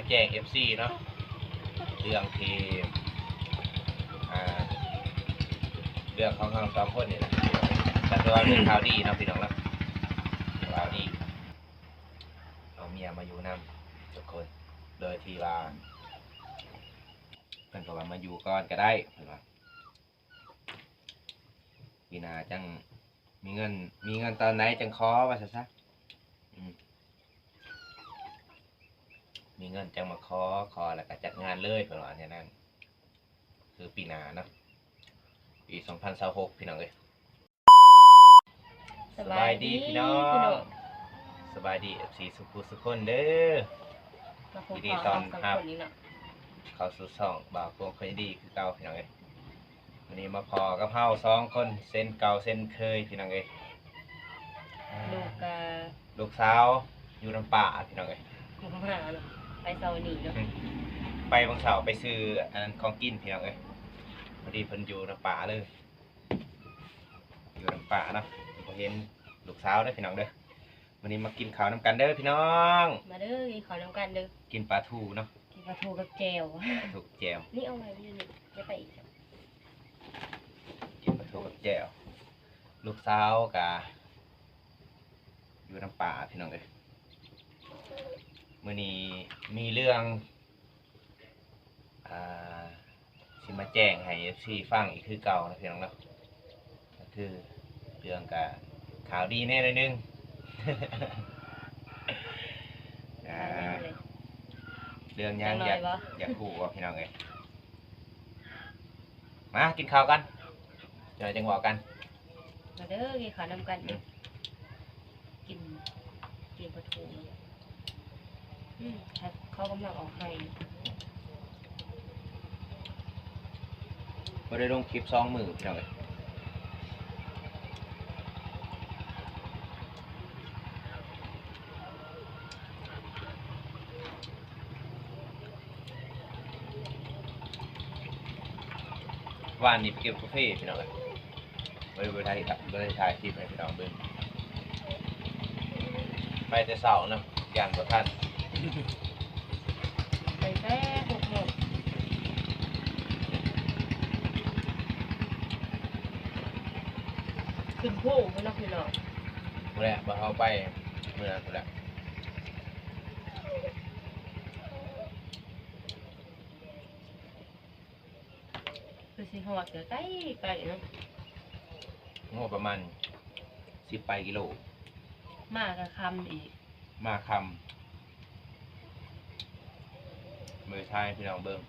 ແຈ້ງເອັຟຊີເນາະ ເລື່ອງທີ່ ອ່າ ເລື່ອງຂອງເຮົາສອງຄົນນີ້ແຫຼະ ກໍຖືວ່າເປັນຂ່າວດີເນາະ ພີ່ນ້ອງເນາະ ຂ່າວດີ ເອົາເມຍມາຢູ່ນຳທຸກຄົນ ໂດຍທີ່ວ່າ ເພິ່ນກໍວ່າມາຢູ່ກ່ອນກໍໄດ້ ເພິ່ນວ່າ ປີໜ້າຈັ່ງມີເງິນ ມີເງິນຕອນໃດຈັ່ງຂໍ ວ່າຊັ້ນຊະ ອືມ ມີເງິນຈັ່ງມາຂໍ ຂໍແລ້ວກໍຈັດງານເລີຍ ເພິ່ນວ່າແນວນັ້ນ ຄືປີໜ້າເນາະ ປີສອງພັນຊາວຫົກ ພີ່ນ້ອງເອີຍ. ສະບາຍດີພີ່ນ້ອງ ສະບາຍດີເອັຟຊີສູ່ຜູ້ສູ່ຄົນເດີ ຍິນດີຕ້ອນຮັບເຂົ້າສູ່ຊ່ອງບ່າວພວງຄົນດີຄືເກົ່າ ພີ່ນ້ອງເອີຍ. ມື້ນີ້ມາພໍ້ກັບເຮົາສອງຄົນເຊັ່ນເກົ່າເຊັ່ນເຄີຍ ພີ່ນ້ອງເອີຍ. ລູກກະ ລູກສາວຢູ່ນຳປ້າ ພີ່ນ້ອງເອີຍ ມາໄປເຊົ້ານີ້ເນາະ ອືມ ໄປວັນເສົາໄປຊື້ອັນນັ້ນຂອງກິນ ພີ່ນ້ອງເອີຍ. ພໍດີເພິ່ນຢູ່ນຳປ້າເລີຍ ຢູ່ນຳປ້າເນາະ ບໍ່ເຫັນລູກສາວເດີ ພີ່ນ້ອງເດີ. ມື້ນີ້ມາກິນເຂົ້ານຳກັນເດີພີ່ນ້ອງ ມາເດີ ກິນເຂົ້ານຳກັນເດີ. ກິນປາທູເນາະ ກິນປາທູກັບແຈ່ວ ປາທູກັບແຈ່ວ. ນີ້ເອົາໄວ້ຢູ່ນີ້ ຢ່າໄປອີກ ກິນປາທູກັບແຈ່ວ. ລູກສາວກະຢູ່ນຳປ້າ ພີ່ນ້ອງເອີຍ. ມື້ນີ້ມີເລື່ອງ ອ່າ ຊິມາແຈ້ງໃຫ້ເອັຟຊີຟັງອີກຄືເກົ່ານະ ພີ່ນ້ອງເນາະ ກໍຄືເລື່ອງກະຂ່າວດີແດ່ໜ້ອຍໜຶ່ງ. ອ່າ ເລື່ອງຫຍັງ ຢາກ ຢາກຮູ້ບໍ່ ພີ່ນ້ອງເອີຍ? ມາກິນເຂົ້າກັນ ຈັກໜ້ອຍຈັ່ງເວົ້າກັນ. ມາເດີ ກິນເຂົ້ານຳກັນ ອືມ ກິນ ກິນປາທູ ອືມ ເຂົາກຳລັງອອກໄຮ່ ບໍ່ໄດ້ລົງຄລິບສອງມື້ ພີ່ນ້ອງເອີຍ. ວານນີ້ໄປເກັບກາເຟ ພີ່ນ້ອງເອີຍ ບໍ່ໄດ້ ບໍ່ໄດ້ຖ່າຍ ບໍ່ໄດ້ຖ່າຍຄລິບໃຫ້ພີ່ນ້ອງເບິ່ງ ໄປແຕ່ເຊົ້າເນາະ ຢ້ານບໍ່ທັນ ໄປແຕ່ຫົກໂມງ ຂຶ້ນພູພຸ້ນເນາະ ພີ່ນ້ອງ ພຸ້ນແຫຼະ ບ່ອນເຮົາໄປມື້ນັ້ນພຸ້ນແຫຼະ. ຄືຊິຮອດ ກໍໄກໄປເນາະ ໂອ້ ປະມານສິບປາຍກິໂລ ມາກໍຄ່ຳອີກ ມາຄ່ຳ ມື້ທ້າຍພີ່ນ້ອງເບິ່ງ.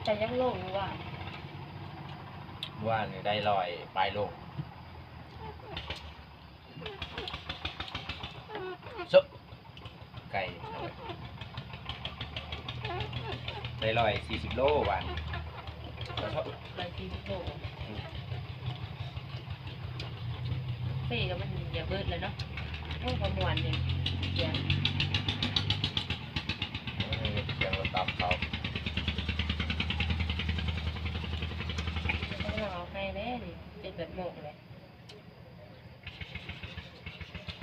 ໄດ້ຈັກໂລມື້ວານ? ມື້ວານນີ້ໄດ້ຮ້ອຍປາຍໂລ. ໂຊະ ໄກ່ ໄດ້ຮ້ອຍສີ່ສິບໂລວານ ຮ້ອຍສີ່ສິບໂລ ເຟກໍມັນຢາກເບິດແລ້ວເນາະ. ໂອ້ຍ ບໍ່ມ່ວນນີ້ ສຽງ ເອີ ສຽງລົດຕັບເຂົາ ເຂົາເອົາໄປແລ້ວນີ້ ເຈັດແປດໂມງແລ້ວ.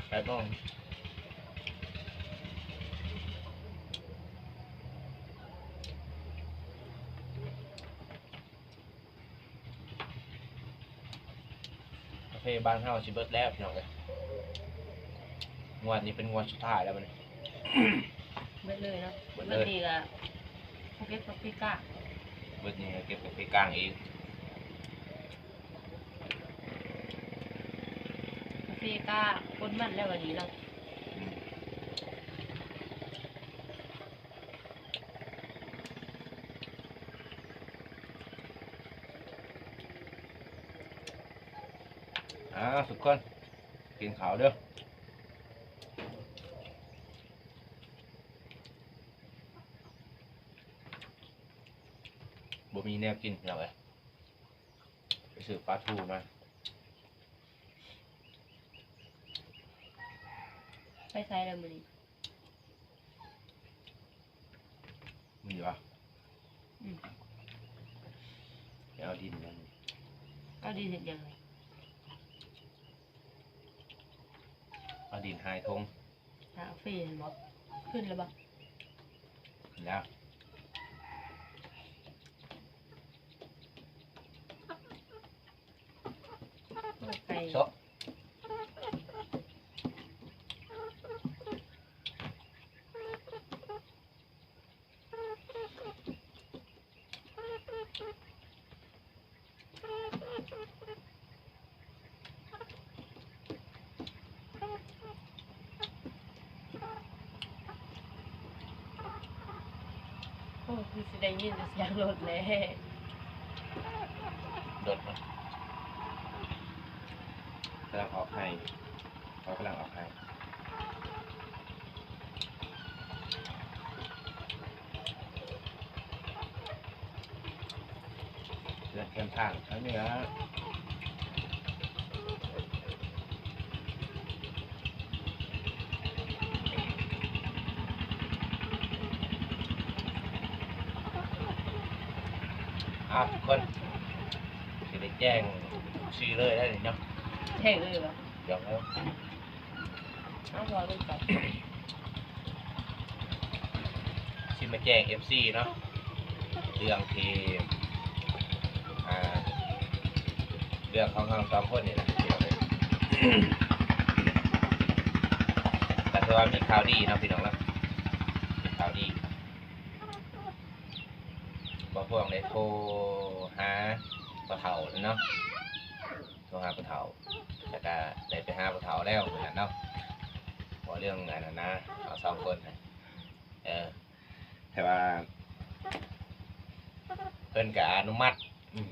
ໄປບໍ່? ກາເຟບ້ານເຮົາຊິເບິດແລ້ວ ພີ່ນ້ອງເອີຍ. ງວດນີ້ເປັນງວດສຸດທ້າຍແລ້ວບັດນີ້ ເບິດເລີຍເນາະ. ເບິດເລີຍ ເບິດນີ້ກໍເກັບກາເຟກ້າງ ເບິດນີ້ກໍເກັບກາເຟກ້າງອີກ. ກາເຟກໍປົນມັນແລ້ວບັດນີ້ເນາະ. ອືມ ອ້າວ ທຸກຄົນ ກິນເຂົ້າເດີ. ບໍ່ມີແນວກິນ ພີ່ນ້ອງເອີຍ. ໄປຊື້ປາທູມາ. ໄປໃສລະມື້ນີ້? ມີວະ? ອືມ ໄປເອົາດິນນັ້ນ. ເອົາດິນເຮັດຫຍັງ? ດິນຫາຍທົ່ງ. ຫາຟຣີຫັ້ນບໍ່? ຂຶ້ນແລ້ວບໍ່? ຂຶ້ນແລ້ວ. ໂອ້ ໄກ່ ໂຊະ. ໂອ້ ຄືຊິໄດ້ຍິນແຕ່ສຽງລົດແຫຼະ. ລົດເນາະ ກຳລັງອອກໄຮ່. ເຂົາກຳລັງອອກໄຮ່ ເຮືອນແຄມທາງທາງນີ້ລະ. ອ້າວ ທຸກຄົນ ຊິໄດ້ແຈ້ງຊື່ເລີຍໄດ໋ນີ້ເນາະ. ແຈ້ງເລີຍບໍ່? ແຈ້ງເລີຍ. ເອົາ ເວົ້າເລື່ອງກັນ ຊິມາແຈ້ງເອັຟຊີເນາະ ເລື່ອງທີ່ ອ່າ ເລື່ອງຂອງເຮົາສອງຄົນນີ້ແຫຼະ ກໍຖືວ່າມີຂ່າວດີເນາະ ພີ່ນ້ອງເນາະ ມີຂ່າວດີ. ບ່າວພວງໄດ້ໂທຫາພໍ່ເຖົ້າເນາະ ໂທຫາພໍ່ເຖົ້າ ແລ້ວກະໄດ້ໄປຫາພໍ່ເຖົ້າແລ້ວມື້ນັ້ນເນາະ ເວົ້າເລື່ອງອັນນັ້ນນະ ເຮົາສອງຄົນນະ ເອີ ແຕ່ວ່າເພິ່ນກະອະນຸມັດ ອືມ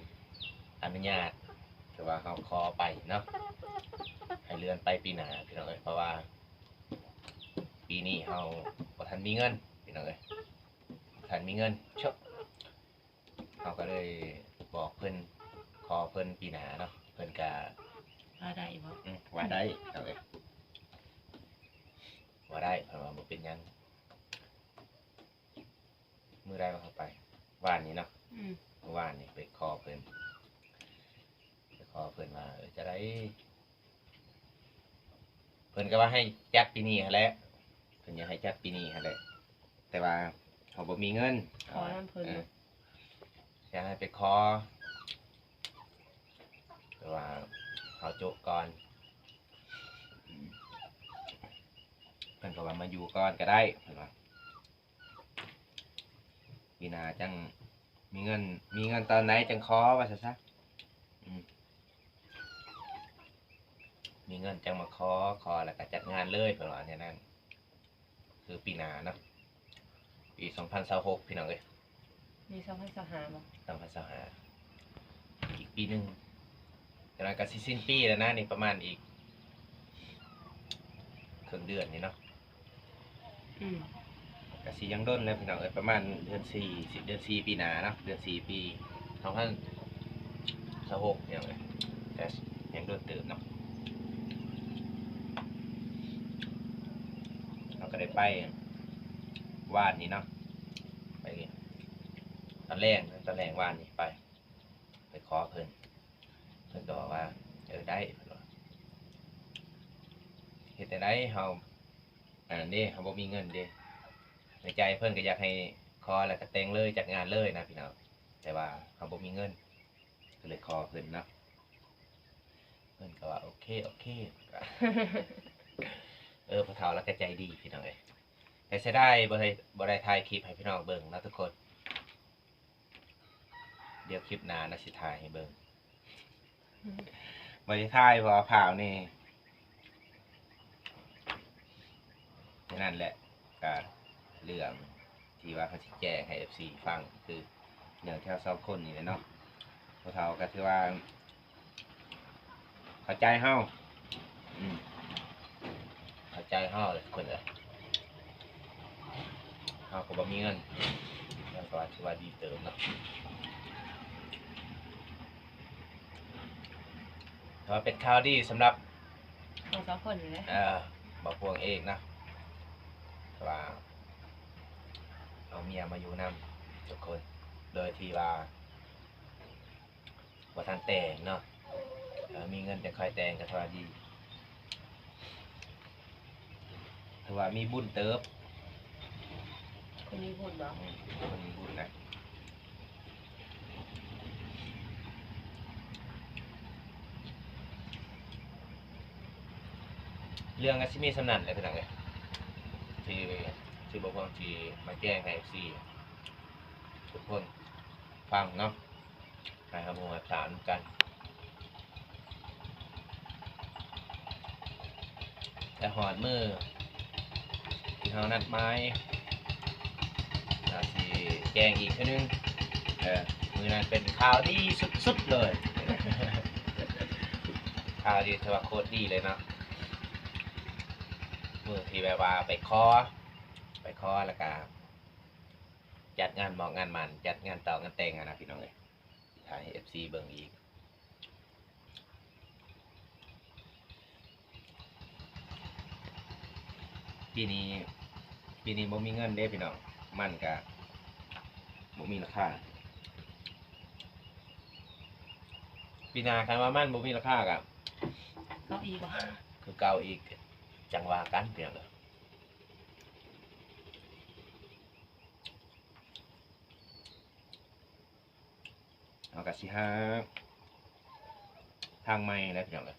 ອະນຸຍາດ ແຕ່ວ່າເຮົາຂໍໄປເນາະ ໃຫ້ເລື່ອນໄປປີໜ້າ ພີ່ນ້ອງເອີຍ ເພາະວ່າປີນີ້ເຮົາບໍ່ທັນມີເງິນ ພີ່ນ້ອງເອີຍ ບໍ່ທັນມີເງິນ ເຮົາກໍເລີຍບອກເພິ່ນ ຂໍເພິ່ນປີໜ້າເນາະ ເພິ່ນກະວ່າໄດ້ບໍ່? ອືມ ວ່າໄດ້ ເອົາເອີຍ ວ່າໄດ້ ເພິ່ນວ່າບໍ່ເປັນຫຍັງ. ມື້ໃດວ່າເຮົາໄປ? ວານນີ້ເນາະ ອືມ ມື້ວານນີ້ໄປຂໍເພິ່ນ ໄປຂໍເພິ່ນວ່າ ເອີ ຈະໄດ້ ເພິ່ນກໍວ່າໃຫ້ຈັດປີນີ້ຫັ້ນແຫຼະ ເພິ່ນຢາກໃຫ້ຈັດປີນີ້ຫັ້ນແຫຼະ ແຕ່ວ່າເຮົາບໍ່ມີເງິນ ຂໍນຳເພິ່ນ ເອີ ຢາກໃຫ້ໄປຂໍ ແຕ່ວ່າເຮົາໂຈະກ່ອນ ເພິ່ນກໍວ່າມາຢູ່ກ່ອນກໍໄດ້ ເພິ່ນວ່າ ປີໜ້າຈັ່ງມີເງິນ ມີເງິນຕອນໃດຈັ່ງຂໍ ວ່າຊັ້ນຊະ ອືມ ມີເງິນຈັ່ງມາຂໍ ຂໍແລ້ວກໍຈັດງານເລີຍ ເພິ່ນວ່າແນວນັ້ນ ຄືປີໜ້າເນາະ ປີສອງພັນຊາວຫົກ ພີ່ນ້ອງເອີຍ ປີສອງພັນຊາວຫ້າບໍ່? ສອງພັນຊາວຫ້າ ອີກປີໜຶ່ງ ຈັ່ງນັ້ນກໍຊິສິ້ນປີແລ້ວນະ ນີ້ປະມານອີກເຄິ່ງເດືອນນີ້ເນາະ ອືມ ກໍຊິຍັງດົນແຫຼະ ພີ່ນ້ອງເອີຍ ປະມານເດືອນສີ່ ເດືອນສີ່ປີໜ້າເນາະ ເດືອນສີ່ປີສອງພັນຊາວຫົກ ພີ່ນ້ອງເອີຍ ກໍຍັງດົນເຕີບເນາະ ເຮົາກໍໄດ້ໄປວານນີ້ເນາະ ໄປຕອນແລງ ຕອນແລງວານນີ້ໄປ ໄປຂໍເພິ່ນ ເພິ່ນກໍບອກວ່າ ເອີ ໄດ້ ເພິ່ນວ່າ ເຮັດແນວໃດ ເຮົາ ອັນນັ້ນເດ້ ເຮົາບໍ່ມີເງິນເດ້ ໃນໃຈເພິ່ນກໍຢາກໃຫ້ຂໍແລ້ວກໍແຕ່ງເລີຍ ຈັດງານເລີຍນະ ພີ່ນ້ອງ ແຕ່ວ່າເຮົາບໍ່ມີເງິນ ກໍເລີຍຂໍເພິ່ນເນາະ ເພິ່ນກໍວ່າ ໂອເຄ ໂອເຄ ເອີ ພໍ່ເຖົ້າລາວກໍໃຈດີ ພີ່ນ້ອງເອີຍ ແຕ່ເສຍດາຍບໍ່ໄດ້ ບໍ່ໄດ້ຖ່າຍຄລິບໃຫ້ພີ່ນ້ອງເບິ່ງເນາະທຸກຄົນ. ດຽວຄລິບໜ້ານະຊິຖ່າຍໃຫ້ເບິ່ງ ບໍ່ໄດ້ຖ່າຍ ເພາະວ່າພ້າວນີ້ ແຄ່ນັ້ນແຫຼະ ກະເລື່ອງທີ່ວ່າເຮົາຊິແຈ້ງໃຫ້ເອັຟຊີຟັງ ຄືເລື່ອງທີ່ເຮົາສອງຄົນນີ້ແຫຼະເນາະ ພໍ່ເຖົ້າກໍຖືວ່າ ເຂົ້າໃຈເຮົາ ອືມ ເຂົ້າໃຈເຮົາເລີຍ ເພິ່ນເອີຍ ເຮົາກໍບໍ່ມີເງິນ ແຕ່ກໍຖືວ່າດີເຕີບເນາະ ຖືວ່າເປັນຂ່າວດີສຳລັບເຮົາສອງຄົນນີ້ແຫຼະ ເອີ ບ່າວພວງເອງເນາະ ເພາະວ່າເອົາເມຍມາຢູ່ນຳທຸກຄົນ ໂດຍທີ່ວ່າ ບໍ່ທັນແຕ່ງເນາະ ເອີ ມີເງິນຈັ່ງຄ່ອຍແຕ່ງກໍຖືວ່າດີ ຖືວ່າມີບຸນເຕີບ. ຄົນມີບຸນບໍ່? ອືມ ຄົນມີບຸນນະ. ເລື່ອງກໍຊິມີສ່ຳນັ້ນແຫຼະ ພີ່ນ້ອງເອີຍ ທີ່ ທີ່ບໍ່ພວງຊິມາແຈ້ງໃຫ້ ເອັຟຊີ ທຸກຄົນຟັງເນາະ. ໃຫ້ຮັບຮູ້ຮັບຊາບນຳກັນ. ແຕ່ຮອດມື້ທີ່ເຮົານັດໝາຍ ກໍຊິແຈ້ງອີກເທື່ອໜຶ່ງ. ເອີ ມື້ນັ້ນເປັນຂ່າວດີສຸດໆເລີຍ. ຂ່າວດີ ຖືວ່າໂຄດດີເລີຍເນາະ. ມື້ທີ່ແບບວ່າໄປຂໍ ໄປຂໍ ແລ້ວກໍຈັດງານໝອກງານໝັ້ນ ຈັດງານຕອງງານແຕ່ງຫັ້ນນະ ພີ່ນ້ອງເອີຍ. ຖ່າຍໃຫ້ ເອັຟຊີ ເບິ່ງອີກ. ປີນີ້ ປີນີ້ບໍ່ມີເງິນເດ້ພີ່ນ້ອງ ມັນກະບໍ່ມີລາຄາ. ປີໜ້າຄັນວ່າມັນບໍ່ມີລາຄາກະ ເອົາອີກບໍ່? ຄືເກົ່າອີກ ຈັ່ງວ່າກັນພີ່ນ້ອງເອີຍ. ເຮົາກໍຊິຫາທາງໃໝ່ແຫຼະພີ່ນ້ອງເອີຍ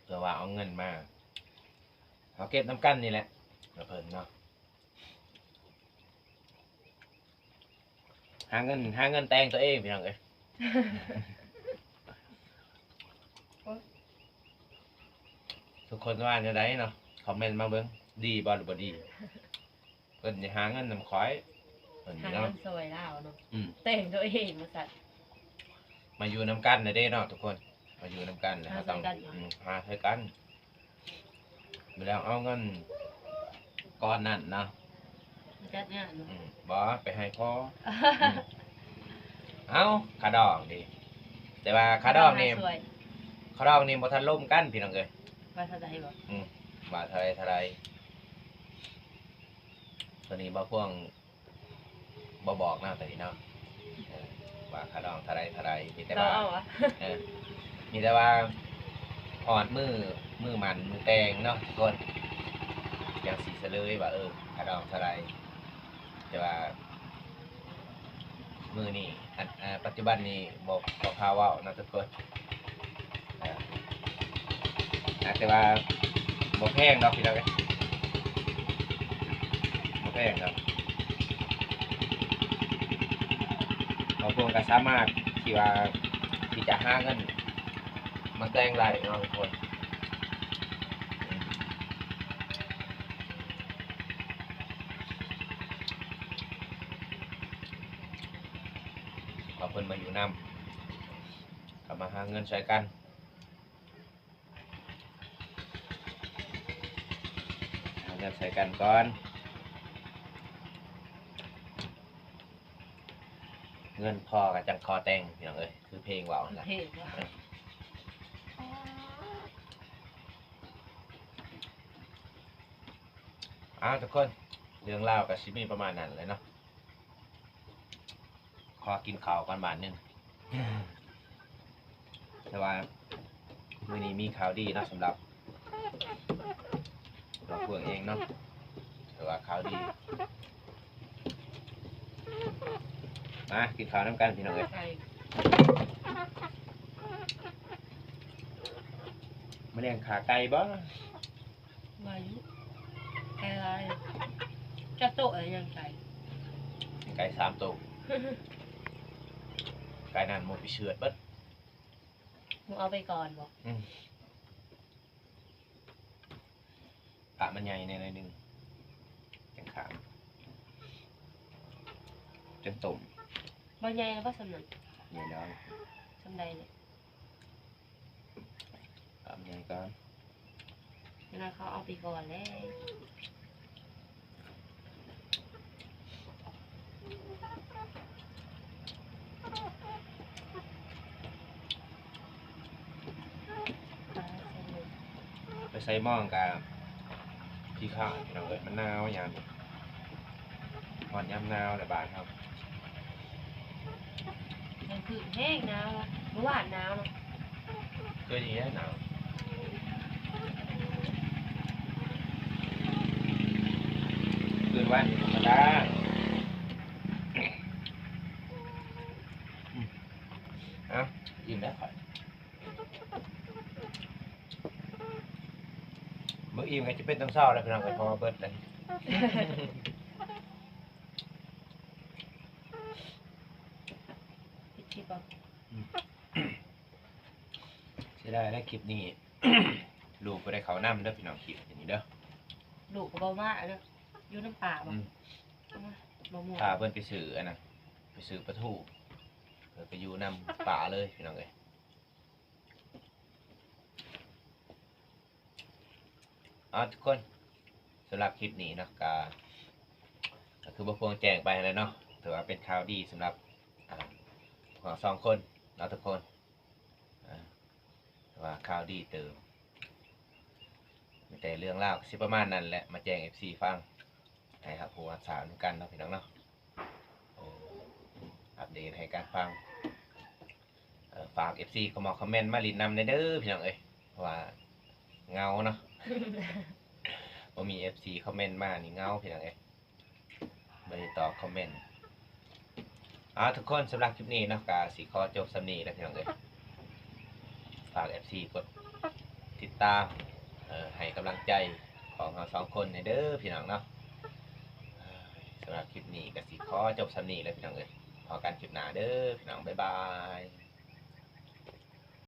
ເພື່ອວ່າເອົາເງິນມາ ເຮົາເກັບນຳກັນນີ້ແຫຼະ ເພິ່ນເນາະ ຫາເງິນ ຫາເງິນແຕ່ງຕົວເອງພີ່ນ້ອງເອີຍ. ໂອ້ຍ ທຸກຄົນວ່າແນວໃດເນາະ ຄອມເມັນມາເບິ່ງ ດີບໍ່ ຫຼື ບໍ່ດີ. ເພິ່ນຊິຫາເງິນນຳຂ້ອຍ ເພິ່ນ ຫາ ເນາະ ເງິນຊ່ອຍລາວເນາະ ອືມ ແຕ່ງຕົວເອງວ່າຊັ້ນ. ມາຢູ່ນຳກັນນະເດ້ເນາະທຸກຄົນ ມາຢູ່ນຳກັນແລ້ວ ຫາ ເຮົາຕ້ອງ ຊ່ອຍກັນ ອືມ ຫາຊ່ອຍກັນ. ບໍ່ໄດ້ເອົາເງິນກ້ອນນັ້ນເນາະ ຈັດງານເນາະ ອືມ ບໍ່ ໄປໃຫ້ພໍ່ ອືມ. ເອົ້າ ຄ່າດອງເດ້ ແຕ່ວ່າຄ່າດອງນີ້ ຄ່າດອງນີ້ບໍ່ທັນລົມກັນພີ່ນ້ອງເອີຍ ວ່າເທົ່າໃດບໍ່? ອືມ ວ່າເທົ່າໃດ ເທົ່າໃດ. ຕົວນີ້ບໍ່ພວງ ບໍ່ບອກເນາະ ຕົວນີ້ເນາະ ເອີ ວ່າຄ່າດອງເທົ່າໃດ ເທົ່າໃດ ມີແຕ່ວ່າ ເອົາ ເອົາ ເອີ ມີແຕ່ວ່າຮອດມື້ ມື້ໝັ້ນມື້ແຕ່ງເນາະທຸກຄົນ ຈັ່ງຊິສະເຫຼີຍວ່າ ເອີ ຄ່າດອງເທົ່າໃດ. ແຕ່ວ່າມື້ນີ້ ອັນ ອາ ປັດຈຸບັນນີ້ບໍ່ ບໍ່ພາເວົ້າເນາະທຸກຄົນ ອາ ອາ ແຕ່ວ່າບໍ່ແພງດອກພີ່ນ້ອງເອີຍ ບໍ່ແພງດອກ. ເຮົາພວງກໍສາມາດທີ່ວ່າ ທີ່ຈະຫາເງິນມາແຕ່ງໄດ້ເນາະທຸກຄົນ. ເອົາເພິ່ນມາຢູ່ນຳ ກໍມາຫາເງິນຊ່ອຍກັນ ຫາເງິນຊ່ອຍກັນກ່ອນ ເງິນພໍກໍຈັ່ງຂໍແຕ່ງ ພີ່ນ້ອງເອີຍ ຄືເພງເວົ້າຫັ້ນລະ ເພງເນາະ. ເອີ ເອົາທຸກຄົນ ເລື່ອງລາວກໍຊິມີປະມານນັ້ນແຫຼະເນາະ. ຂໍກິນເຂົ້າກ່ອນບາດໜຶ່ງ ແຕ່ວ່າມື້ນີ້ມີຂ່າວດີເນາະ ສຳລັບຕົວພວກເອງເນາະ ແຕ່ວ່າຂ່າວດີ ມາກິນເຂົ້ານຳກັນພີ່ນ້ອງເອີຍ. ມື້ແລງຂ້າໄກ່ບໍ່? ວ່າຢູ່ ໄກ່ຫຼາຍ ຈັກໂຕແລ້ວຍັງໄກ່? ໄກ່ສາມໂຕ ໄກ່ນັ້ນໝົດໄປເຊືອດເບິດ ໝູ່ເອົາໄປກ່ອນບໍ່? ອືມ ປະມັນໃຫຍ່ແດ່ໜ້ອຍໜຶ່ງ ຈັ່ງຂາມ ຈັ່ງຕົ້ມ ບໍ່ໃຫຍ່ແລ້ວບໍ່ສ່ຳນັ້ນ? ໃຫຍ່ແລ້ວ ສ່ຳໃດນີ້? ເອົາໃຫຍ່ກ່ອນ ແລ້ວເຂົາເອົາໄປກ່ອນແລ້ວ ໄປໃສ່ໝໍ້ກະຂີ້ຄ້ານພີ່ນ້ອງເອີຍ ມັນໜາວຍາມນີ້ ຮອດຍາມໜາວແລ້ວບ້ານເຮົາ ກາງຄືນແຮງໜາວ ມື້ວານໜາວເນາະ ຄືນນີ້ແຮງໜາວ. ວັນທຳມະດາ. ເອົ້າ ອີ່ມແລ້ວຂ້ອຍ. ມື້ອີ່ມກໍຈະເປັນຕອນເຊົ້າແລ້ວ ພີ່ນ້ອງເອີຍ ເພາະວ່າເບິດແລ້ວ. ເສຍດາຍໄດ໋ ຄລິບນີ້ ລູກບໍ່ໄດ້ເຂົ້ານຳເດີ ພີ່ນ້ອງ ຄລິບນີ້ເດີ. ລູກກໍບໍ່ມາເດີ ຢູ່ນຳປ້າບໍ? ອືມ ບໍ່ມ່ວນ ພາເພິ່ນໄປຊື້ອັນນັ້ນ ໄປຊື້ປາທູ ເພິ່ນໄປຢູ່ນຳປ້າເລີຍ ພີ່ນ້ອງເອີຍ. ເອົາ ທຸກຄົນ ສຳລັບຄລິບນີ້ເນາະ ກະ ກະຄືບໍ່ພວງແຈ້ງໄປຫັ້ນແຫຼະເນາະ ຖືວ່າເປັນຂ່າວດີສຳລັບ ອ່າ ພວກເຮົາສອງຄົນເນາະ ທຸກຄົນ ອ່າ ຖືວ່າຂ່າວດີເຕີບ. ມີແຕ່ເລື່ອງລາວກະຊິປະມານນັ້ນແຫຼະ ມາແຈ້ງເອັຟຊີຟັງ ໃຫ້ຮັບຮູ້ຮັບຊາບນຳກັນເນາະ ພີ່ນ້ອງເນາະ ເອີ ອັບເດດໃຫ້ກັນຟັງ. ເອີ ຝາກເອັຟຊີຄອມເມັນມາຫຼິ້ນນຳແດ່ເດີ ພີ່ນ້ອງເອີຍ ເພາະວ່າເຫງົາເນາະ ບໍ່ມີເອັຟຊີຄອມເມັນມານີ້ເຫງົາ ພີ່ນ້ອງເອີຍ ບໍ່ໄດ້ຕອບຄອມເມັນ. ເອົາ ທຸກຄົນ ສຳລັບຄລິບນີ້ເນາະ ກະຊິຂໍຈົບສ່ຳນີ້ແຫຼະ ພີ່ນ້ອງເອີຍ. ຝາກເອັຟຊີກົດຕິດຕາມ ເອີ ໃຫ້ກຳລັງໃຈຂອງເຮົາສອງຄົນແດ່ເດີ ພີ່ນ້ອງເນາະ. ສຳລັບຄລິບນີ້ກະຊິຂໍຈົບສ່ຳນີ້ແຫຼະ ພີ່ນ້ອງເອີຍ ພໍ້ກັນຄລິບໜ້າເດີ ພີ່ນ້ອງ ບາຍບາຍ.